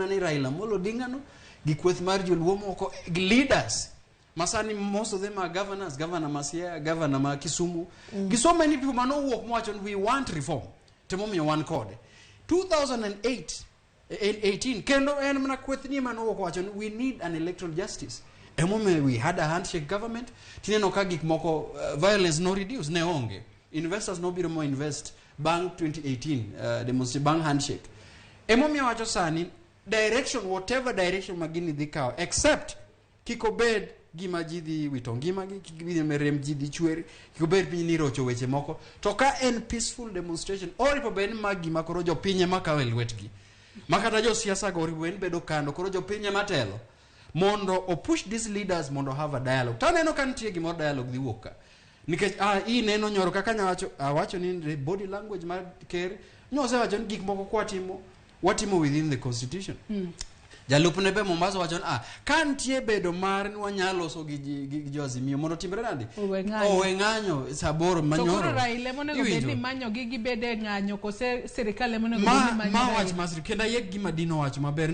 Ni Raila Amolo Odinga no gi kweth mar joluo moko gi leaders masani, most of them are governors, governor ma Siaya, governor ma Kisumu, gi so many people manowuok mowacho ni we want reform. Timomiyo wan kode 2008 18 kendo en mana kweth ni manowuok wacho ni we need an electoral justice. Emomiyo we had a handshake government. Tineno ka gik moko, violence no reduce, ne onge investors nobiro mo invest bang 2018 demonstration, bang handshake. Emomiyo wacho sani direction, whatever direction ma gini dhi kawo, except kik obed gima ji dhi wito ngimagi, kik bed rem ji dhi chwer, kik obed piny ni rocho weche moko. To ka en peaceful demonstration, oripo bed ni ma gima koro jopiny ema kawo e lwetgi, ma kata josiasa go oripo bed ni bedo kando, koro jopiny ema telo mondo o push these leaders mondo have a dialogue. To aneno ka nitie gimoro, dialogue dhi wuok ka, nikech ineno nyoro kaka nyawacho awacho ni the body language mar ker nyosewacho ni gik moko kwatimo, watimo within the constitution. Jalupne be Mombasa wacho ni ka nitie bedo mar ni wanyalo loso gi jo Azimio mondo timre nade? Owe ng'anyo. Owe ng'anyo sa 8 To manyoro. koro Raila emonego bed Iwinjo? ni manyogi gibede ng'anyo, kose sirikal emonego bed Ma ni manyo ma Raila? wach masri kendo ayie gima Dino wacho maber.